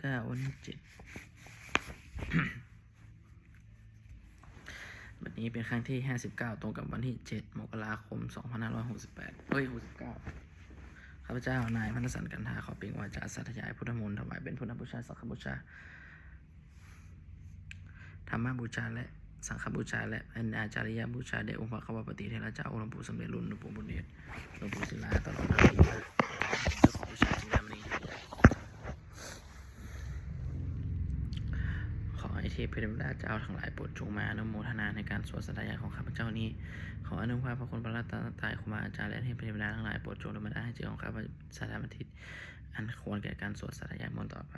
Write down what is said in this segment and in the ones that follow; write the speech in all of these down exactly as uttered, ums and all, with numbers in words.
เก้า วันที่เจ็ด วันนี้เป็นครั้งที่ห้าสิบเก้า ตรงกับวันที่เจ็ด มกราคม สองพันห้าร้อยหกสิบแปด เอ้ย หกสิบเก้า ข้าพเจ้านายพันธสันต์ กันทา ขอเปล่งวาจาสาธยายพุทธมนต์ ถวายเป็นพุทธบูชา สังฆบูชา ธรรมบูชา และสังฆบูชา และเป็นอาจาริยบูชาแด่องค์พระควัตปฏิเถระเจ้า องค์หลวงปู่สมเด็จ หลวงปู่บุญเดช หลวงปู่ศิลา ตลอดทั้งเจ้าของบูชาจินดามณี ขอให้เทพเทวดาเจ้าทั้งหลายโปรดจงมาอนุโมทนาในการสวดสาธยายของข้าพเจ้านี้ ขออนุภาพพระคุณพระรัตนตรัย ครูบาอาจารย์ และเทพเทวดาทั้งหลายโปรดจงดลบันดาลให้จิตของข้าพเจ้าสามารถที่อันควรแก่การสวดสาธยายมนต์ต่อไป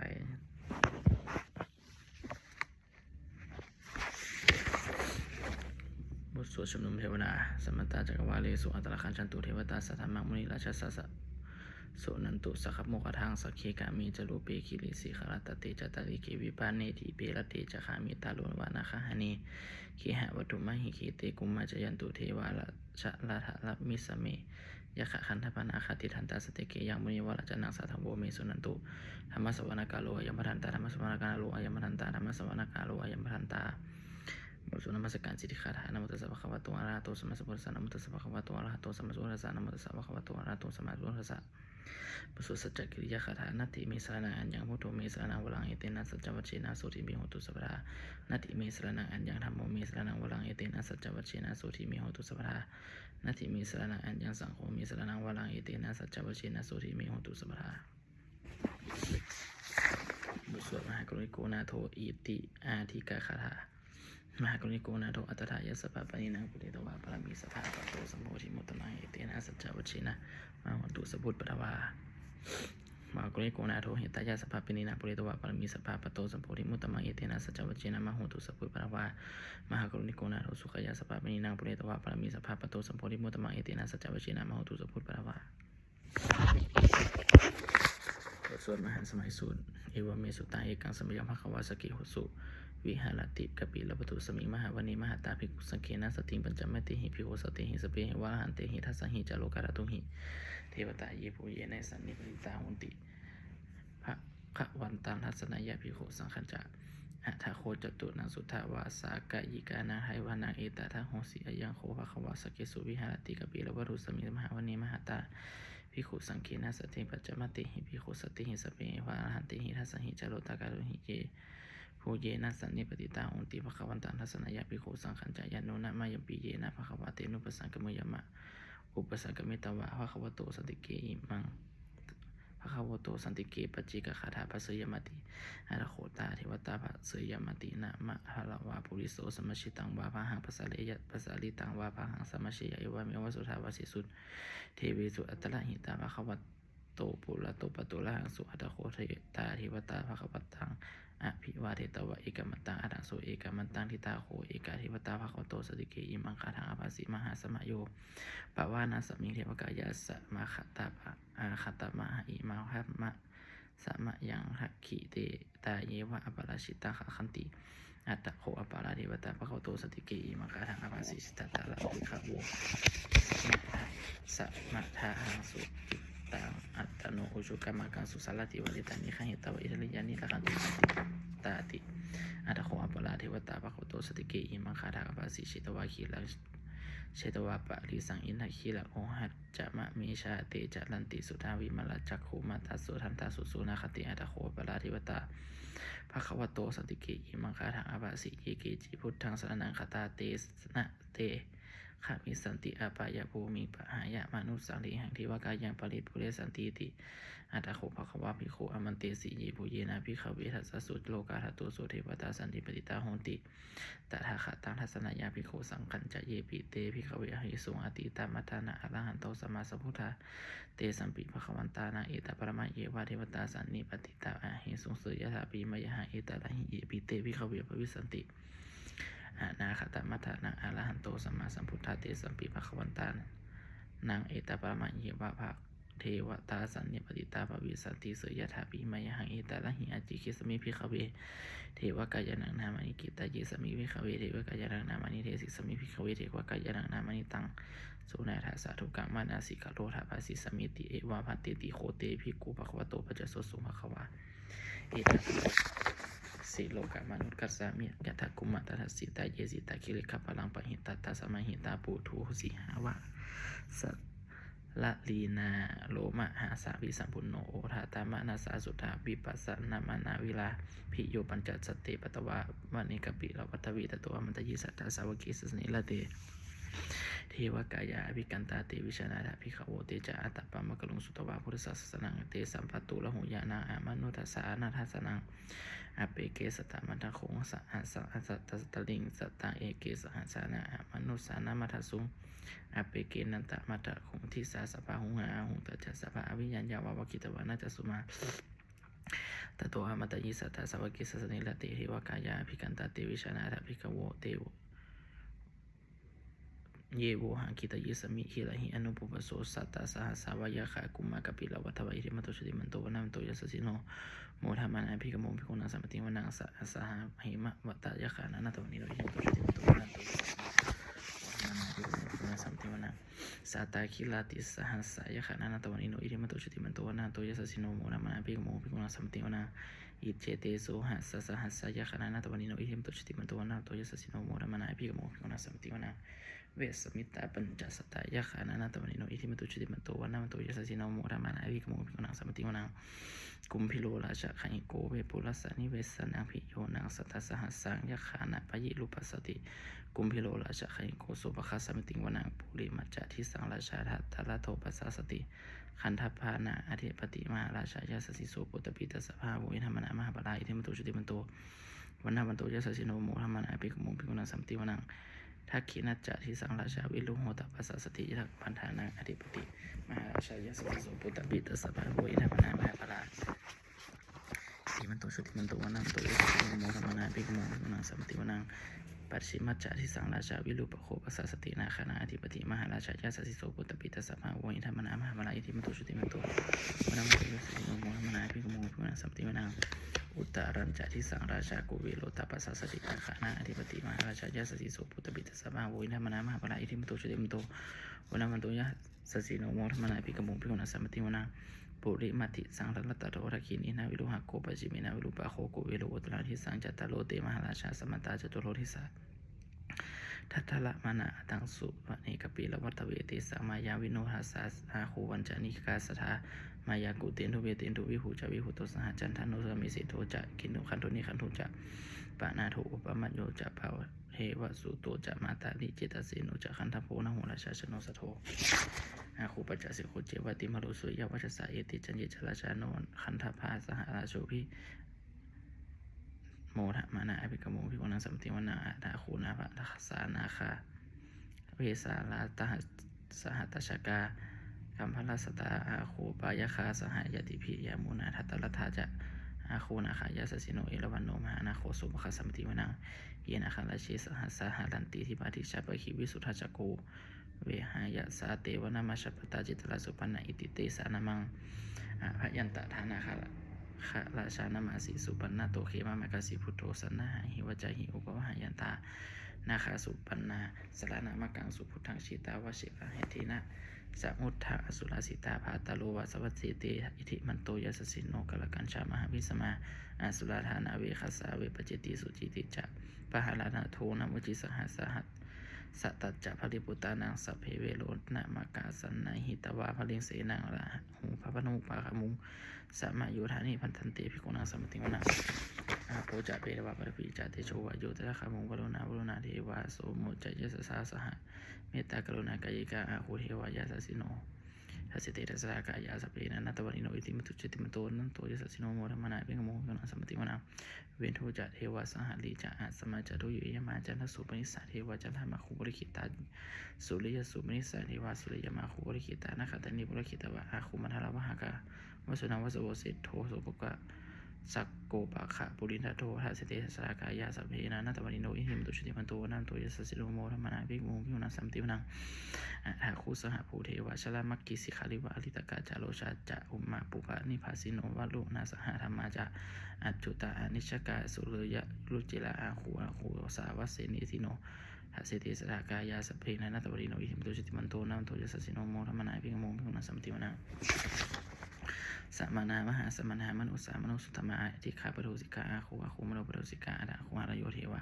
บทสวดชุมนุมเทวดา Samantā cakkavāḷesu atrāgacchantu devatā, saddhammaṃ munirājassa suṇantu saggamokkhadaṃ. Sagge kāme ca rūpe girisikharataṭe cantalikkhe vimāne, dīpe raṭṭhe ca gāme taruvanagahane gehavatthumhi khette, bhummā cāyantu devā jalathalavisame yakkhagandhabbanāgā, tiṭṭhantā santike yaṃ munivaravacanaṃ sādhavo me suṇantu. Dhammassavanakālo ayambhadantā. Dhammassavanakālo ayambhadantā. Dhammassavanakālo ayambhadantā. บทสวดนมัสการสิทธิคาถา Namo tassa bhagavato arahato sammāsambuddhassa. Namo tassa bhagavato arahato sammāsambuddhassa. Namo tassa bhagavato arahato sammāsambuddhassa. บทสวดสัจจกิริยาคาถา Natthi me saraṇaṃ aññaṃ, buddho me saraṇaṃ varaṃ, etena saccavajjena sotthi me hotu sabbadā. Natthi me saraṇaṃ aññaṃ, dhammo me saraṇaṃ varaṃ, etena saccavajjena sotthi me hotu sabbadā. Natthi me saraṇaṃ aññaṃ, saṅgho me saraṇaṃ varaṃ, etena saccavajjena sotthi me hotu sabbadā. บทสวดมหาการุณิโกนาโถ อิติอาทิกาคาถา Mahākāruṇiko nātho atthāya sabbapāṇinaṃ, pūretvā pāramī sabbā patto sambodhimuttamaṃ, etena saccavajjena mā hontu sabbupaddavā. Mahākāruṇiko nātho hitāya sabbapāṇinaṃ, pūretvā pāramī sabbā patto sambodhimuttamaṃ, etena saccavajjena mā hontu sabbupaddavā. Mahākāruṇiko nātho sukhāya sabbapāṇinaṃ, pūretvā pāramī sabbā patto sambodhimuttamaṃ, etena saccavajjena mā hontu sabbupaddavā. บทสวดมหาสมัยสูตร Evaṃ me sutaṃ. Ekaṃ samayaṃ bhagavā sakkesu viharati kapilavatthusmiṃ mahāvane mahatā bhikkhusaṅghena saddhiṃ pañcamattehi bhikkhusatehi sabbeheva arahantehi. Dasahi ca lokadhātūhi devatā yebhuyyena sannipatitā honti bhagavantaṃ dassanāya bhikkhusaṅghañca. Atha kho catunnaṃ suddhāvāsakāyikānaṃ devānaṃ etadahosi: Ayaṃ kho bhagavā sakkesu viharati kapilavatthusmiṃ mahāvane mahatā bhikkhusaṅghena saddhiṃ pañcamattehi bhikkhusatehi sabbeheva arahantehi. Dasahi ca lokadhātūhi yebhuyyena sannipatitā honti bhagavantaṃ dassanāya bhikkhusaṅghañca. Yannūna mayampi yena bhagavā tenupasaṅkameyyāma, upasaṅkamitvā bhagavato santike imaṃ bhagavato santike paccekagāthā bhāseyyāmāti. Atha kho tā devatā bhāseyyāmāti: Nāma balavā puriso sammiñjitaṃ vā bāhaṃ pasāreyya, pasāritaṃ vā bāhaṃ sammiñjeyya, evameva suddhāvāsesu devesu antarahitā bhagavato purato pāturahaṃsu. Atha kho tā devatā bhagavantaṃ abhivādetvā ekamantaṃ aṭṭhaṃsu. Ekamantaṃ ṭhitā kho ekā devatā bhagavato santike imaṃ gāthaṃ abhāsi: Mahāsamayo pavanasmiṃ, devakāyā samāgatā, āgatamha imaṃ dhammasamayaṃ, dakkhitāyeva aparājitapakkhitāti. Atha kho aparā devatā bhagavato santike imaṃ gāthaṃ abhāsi: Tiṭṭhantā bhikkhavo samādahaṃsu, cittaṃ attano ujukamakaṃsu, sārathīva nettāni gahetvā, indriyāni rakkhanti paṇḍitāti. Atha kho aparā devatā bhagavato santike imaṃ gāthaṃ abhāsi: Chetvā khīlaṃ chetvā palighaṃ, indakhīlaṃ ohaccamanejā, te caranti suddhā vimalā, cakkhumatā sudantā susunāgāti. Atha kho aparā devatā bhagavato santike imaṃ gāthaṃ abhāsi: Ye keci buddhaṃ saraṇaṃ gatāti, te gamissanti apāyabhūmiṃ, pahāya mānusaṃ dehaṃ, devakāyaṃ paripūressantīti. Atha kho bhagavā bhikkhū āmantesi: Yebhuyyena bhikkhave dasasu lokadhātūsu devatā sannipatitā honti tathāgataṃ dassanāya bhikkhusaṅghañca. Yepi te bhikkhave ahesuṃ atītamaddhānaṃ arahanto sammāsambuddhā, tesampi bhagavantānaṃ etaparamāyeva devatā sannipatitā ahesuṃ, seyyathāpi mayhaṃ etarahi. Yepi te bhikkhave bhavissanti anāgatamaddhānaṃ arahanto sammāsambuddhā, tesampi bhagavantānaṃ etaparamāyeva bha- devatā sannipatitā bhavissanti, seyyathāpi mayhaṃ etarahi. Ācikkhissāmi bhikkhave devakāyānaṃ nāmāni, kittayissāmi bhikkhave devakāyānaṃ nāmāni, desissāmi bhikkhave devakāyānaṃ nāmāni, taṃ suṇātha sādhukaṃ manasikarotha bhāsissāmīti. Evaṃ bhanteti kho te bhikkhū bhagavato paccassosuṃ. Bhagavā etadavoca: Silokamanukassāmi, yattha bhummā tadassitā; ye sitā girigabbharaṃ, pahitattā samāhitā. Puthū sīhāva sallīnā, lomahaṃsābhisambhuno; odātamanasā suddhā, vippasannamanāvilā. Bhiyyo pañcasate ñatvā, vane kāpilavatthave; tato āmantayi satthā, sāvake sāsane rate. Devakāyā abhikkantā, te vijānātha bhikkhavo. Te ca ātappamakaruṃ, sutvā buddhassa sāsanaṃ; tesampāturahu ñāṇaṃ, amanussāna dassanaṃ. Appeke satamaddakkhuṃ, sahassaṃ atha sattariṃ; sataṃ eke sahassānaṃ, amanussānamaddasuṃ. Appekenantamaddakkhuṃ, disā sabbā hūhāhū. Tañca sabbaṃ abhiññāya, vavakkhitvāna cakkhumā; tato āmantayi satthā, sāvake sāsane rate. Devakāyā abhikkantā, te vijānātha bhikkhavo. Te ye vohaṃ kittayissāmi, girāhi anupubbaso. Sattasahassā va yakkhā, bhummā kāpilavatthavā; iddhimanto jutimanto, vaṇṇavanto yasassino; modamānā abhikkāmuṃ, bhikkhūnaṃ samitiṃ vanaṃ. Sattasahassā hemavatā, yakkhā nānattavaṇṇino; iddhimanto jutimanto, vaṇṇavanto yasassino; modamānā abhikkāmuṃ, bhikkhūnaṃ samitiṃ vanaṃ. Sātāgirā tisahassā, yakkhā nānattavaṇṇino; iddhimanto jutimanto, vaṇṇavanto yasassino; modamānā abhikkāmuṃ, bhikkhūnaṃ samitiṃ vanaṃ. Iccete soḷasasahassā, yakkhā nānattavaṇṇino; iddhimanto jutimanto, vaṇṇavanto yasassino; modamānā abhikkāmuṃ, bhikkhūnaṃ samitiṃ vanaṃ. Vessāmittā pañcasatā, yakkhā nānattavaṇṇino; iddhimanto jutimanto, vaṇṇavanto yasassino; modamānā abhikkāmuṃ, bhikkhūnaṃ samitiṃ vanaṃ. Kumbhīro rājagahiko, vepullassa nivesanaṃ; bhiyyo naṃ satasahassaṃ, yakkhānaṃ payirupāsati; kumbhīro rājagahiko, sopāga samitiṃ vanaṃ. Purimañca disaṃ rājā, dhataraṭṭho pasāsati; gandhabbānaṃ ādhipati, mahārājā yasassi so. Puttāpi tassa bahavo, indanāmā mahabbalā; iddhimanto jutimanto, vaṇṇavanto yasassino; modamānā abhikkāmuṃ, bhikkhūnaṃ samitiṃ vanaṃ. Dakkhiṇañca disaṃ rājā, virūḷho tappasāsati; gandhabbānaṃ ādhipati, mahārājā yasassi so. Puttāpi tassa bahavo, indanāmā mahabbalā; iddhimanto jutimanto, vaṇṇavanto yasassino; modamānā abhikkāmuṃ, bhikkhūnaṃ samitiṃ vanaṃ. Pacchimañca disaṃ rājā, virūpakkho pasāsati; nāgānaṃ ādhipati, mahārājā yasassi so. Puttāpi tassa bahavo, indanāmā mahabbalā; iddhimanto jutimanto, vaṇṇavanto yasassino; modamānā abhikkāmuṃ, bhikkhūnaṃ samitiṃ vanaṃ. Uttarañca disaṃ rājā, kuvero tappasāsati; nāgānaṃ ādhipati, mahārājā yasassi so. Puttāpi tassa bahavo, indanāmā mahabbalā; iddhimanto jutimanto, vaṇṇavanto yasassino; modamānā abhikkāmuṃ, bhikkhūnaṃ samitiṃ vanaṃ. Purimaṃ disaṃ dhataraṭṭho, dakkhiṇena virūḷhako; pacchimena virūpakkho, kuvero uttaraṃ disaṃ. Cattāro te mahārājā, samantā caturo disā; daddallamānā aṭṭhaṃsu, vane kāpilavatthave. Tesaṃ māyāvino dāsā, āgū vañcanikā saṭhā; māyā kuṭeṇḍu veṭeṇḍu, viṭū ca viṭuṭo saha; candano kāmaseṭṭho ca, kinnughaṇḍu nighaṇḍu ca; panādo opamañño ca, vasubhayirūpakkho ca. Mātali cittaseno ca, gandhabbo naḷo rājā, janosabho āgū pañcasikho ceva; timbarū suriyavacchasā, ete caññe ca rājāno; gandhabbā saha rājubhi, modamānā abhikkāmuṃ, bhikkhūnaṃ samitiṃ vanaṃ. Athāgū nābhasā nāgā, vesālā sahatacchakā; kambalassatarā āgū, pāyāgā saha ñātibhi; yāmunā dhataraṭṭhā ca, āgū nāgā yasassino; erāvaṇo mahānāgo, sopāga samitiṃ vanaṃ. Ye nāgarāje sahasā haranti, dibbā dijā pakkhi visuddhacakkhū; vehāyasā te vanamajjhapattā, citrā supaṇṇā iti tesa nāmaṃ. Abhayantadā nāgarājānamāsi, supaṇṇato khemamakāsi buddho; saṇhāhi vācāhi upavhayantā, nāgā supaṇṇā saraṇamakaṃsu buddhaṃ. Jitā vajirahatthena, samuddaṃ asurā sitā; bhātaro vāsavassete, iddhimanto yasassino; kālakañjā mahābhismā, asurā dānaveghasā; vepacitti sucitti ca, pahārādo namucī saha. Satañca baliputtānaṃ, sabbe verocanāmakā; sannayhitvā baliṃ senaṃ, rāhubhaddamupāgamuṃ; samayodāni bhaddante, bhikkhūnaṃ samitiṃ vanaṃ. Āpo ca pitvā paṭhavī ca, tejo vāyo tadāgamuṃ; varuṇā vāruṇā devā, somo ca yasasā saha. Mettākaruṇākāyikā, āgū devā yasassino; dasete dasadhā kāyā, sabbe nānattavaṇṇino; iddhimanto jutimanto, vaṇṇavanto yasassino; modamānā abhikkāmuṃ, bhikkhūnaṃ samitiṃ vanaṃ. Veṇḍū ca devā sahalī ca, asamā ca tuḷāyo yamā; candassūpanisā devā, candamāgū purakkhitā. Suriyassūpanisā devā, suriyamāgū purakkhitā; nakkhattāni purakkhitvā, āgū mandavalāhakā. Vasūnaṃ vāsavo seṭṭho, sopāga sakkopāga purindado. Dasete dasadhā kāyā sabbe nānattavaṇṇino, iddhimanto jutimanto vaṇṇavanto yasassino, modamānā abhikkāmuṃ bhikkhūnaṃ samitiṃ vanaṃ. Athāgū sahabhū devā jalamaggisikhāriva, ariṭṭhakā ca rojā ca ummāpupphanibhāsino, varuṇā sahadhammā ca accutā anejakā, sūleyyarucirā āgū āgū sāvassete dinnā. Dasete dasadhā kāyā sabbe nānattavaṇṇino, iddhimanto jutimanto vaṇṇavanto yasassino, modamānā abhikkāmuṃ bhikkhūnaṃ samitiṃ vanaṃ. Samānā mahāsamānā mānusā mānusuttamā, ariṭṭhakā pārūsikā āgū āgū manopaārūsikā, athāgū harayo devā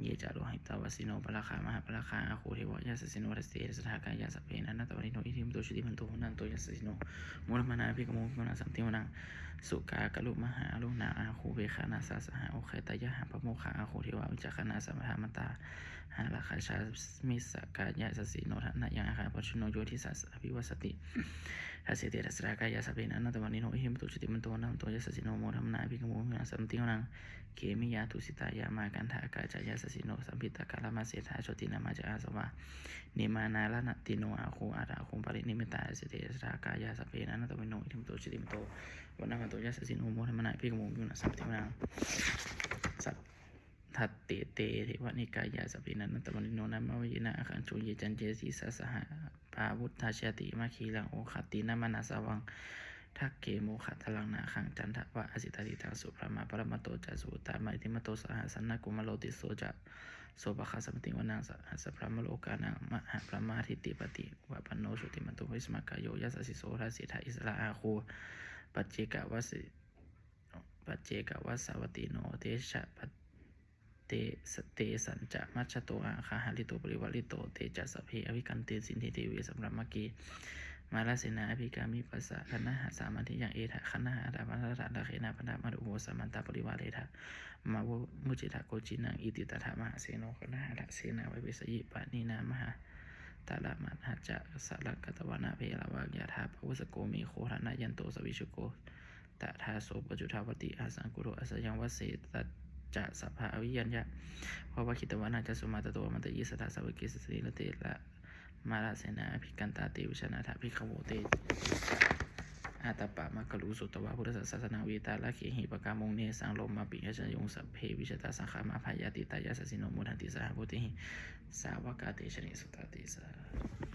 ye ca lohitavāsino, pāragā mahāpāragā āgū devā yasassino. Dasete dasadhā kāyā sabbe nānattavaṇṇino, iddhimanto jutimanto vaṇṇavanto yasassino, modamānā abhikkāmuṃ bhikkhūnaṃ samitiṃ vanaṃ. Sukkā karumhā aruṇā āgū veghanasā saha, odātagayhā pāmokkhā āgū devā vicakkhaṇā, samantā hāragajā missakā yasassino, thanayaṃ āgā pajjunno yo disā abhivassati. Dasete dasadhā kāyā sabbe nānattavaṇṇino, iddhimanto jutimanto vaṇṇavanto yasassino, modamānā abhikkāmuṃ bhikkhūnaṃ samitiṃ vanaṃ. Khemiyā tusitā yāmā kaṭṭhakā ca yasassino, lambitakā lāmaseṭṭhā jotināmā ca āsavā, nimmānaratino āgū athāgū paranimmitā. Dasete dasadhā kāyā sabbe nānattavaṇṇino, iddhimanto jutimanto vaṇṇavanto yasassino, modamānā abhikkāmuṃ bhikkhūnaṃ samitiṃ vanaṃ. Saṭṭhete devanikāyā sabbe nānattavaṇṇino, nāmanvayena āgañchuṃ ye caññe disā saha. Pavutthajātimakhilaṃ oghatiṇṇamanāsavaṃ, dakkhemoghataraṃ nāgaṃ candaṃva asitātitaṃ. Subrahmā paramatto ca suuttama iddhimato saha, sanaṅkumāro tisso ca sopāga samitiṃ vanaṃ. Sahassabrahmalokānaṃ mahābrahmābhitiṭṭhati, upapanno jutimanto bhismākāyo yasassi so. Dasettha issarā āgū paccekavasavattino, te ca te, tesañca majjhato āgā hārito parivārito. Te ca sabbe abhikkante sinde deve sabrahmake, mārasenā abhikkāmi passa kaṇhassa mandiyaṃ. Etha gaṇhatha bandhatha rāgena bandhamatthu vo, samantā parivāretha mā vo muñcittha koci naṃ. Iti tattha mahāseno kaṇhasenaṃ vipavesi, pāṇinā mahāgabbhassaṃ katvāna bheravaṃ. Yathā pāvussako megho thanayanto savijjuko, tadā so paccudāvatti asaṅkuddho asayaṃvase. Tañca sabbaṃ abhiññāya vavakkhitvāna cakkhumā, tato āmantayi satthā sāvake sāsane rate. Mārasenā abhikkantā te vijānātha bhikkhavo. Te ca ātappamakaruṃ sutvā buddhassa sāsanaṃ, vītarāgehi pakkāmuṃ nesaṃ lomampi iñjayuṃ. Sabbe vijitasaṅgāmā bhayātītā yasassino, modanti saha bhūtehi sāvakā te janesutāti. Sādhu.